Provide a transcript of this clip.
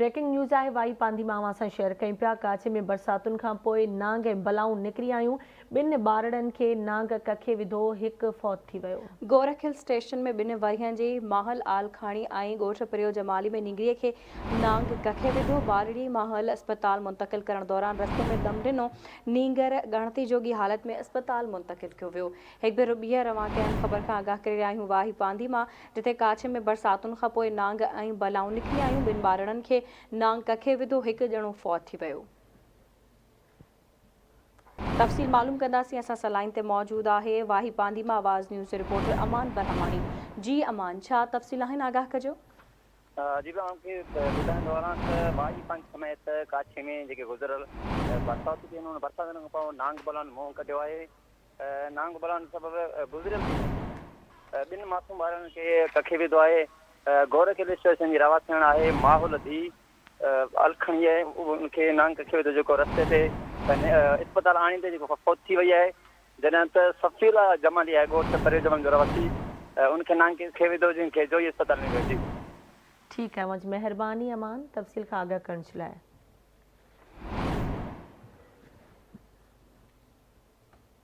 Breaking news آهي وائي پانڌي مان اوهان سان شيئر ڪيون پيا ڪاڇي ۾ برساتن کان پوء نانگ ۽ بلائون نڪري آيون ٻن ٻارڙن کي نانگ ڪکي وڌو هڪ فوت ٿي ويو. گورک هل اسٽيشن ۾ ٻن ورهين جي ماهل آلکاڻي ۽ ڳوٺ پريو جمالي ۾ نينگري کي نانگ ڪکي وڌو ٻارڙي ماهل اسپتال منتقل ڪرڻ دوران رستي ۾ دم ڏنو نينگر ڳڻتي جوڳي حالت ۾ اسپتال منتقل ڪيو ويو هڪ ڀيرو ٻيهر اوهان کي اهم خبر کان آگاهه ڪري رهيا آهيون واهي پانڌي مان جتي ڪاڇي ۾ برساتن کان پوء نانگ ۽ بلائون نڪري آيون، ٻن ٻارڙن کي نانگ ڪکي وڌو، هڪ ڄڻو فوت ٿي ويو. تفصيل معلوم ڪنداسين اسان سان لائين تي موجود آهي واهي پانڌي مان آواز نيوز جو رپورٽر امان برهماڻي جي امان ڇا تفصيل آهن آگاهه ڪجو. جي به اوهان کي ٻڌائيندو هلان ته واهي پانڌي سميت ڪاڇي ۾ جيڪي گذريل برساتون ٿيون آهن ان برساتن کان پوء نانگ بلائن منهن ڪڍيو آهي نانگ بلائن سبب گذريل ڏينهن ٻن معصوم ٻارڙن کي ڪکي وڌو آهي. گورک هل اسٽيشن جي رهواسيڻ آهي ماحول ڌي الکڻي ان کي نانگ ڪکي وڌو جيڪو رستي تي اسپتال آڻيندي جيڪو فوت ٿي وئي آهي جڏهن ته صفي الله جمالي آهي ڳوٺ پريو جمن جو رهواسي ان کي نانگ ڪکي وڌو جنهن کي جوهي اسپتال نيو ويو جي. ٺيڪ آهي اوهان جي مهرباني امان تفصيل کان آگاهه ڪرڻ جي لاء.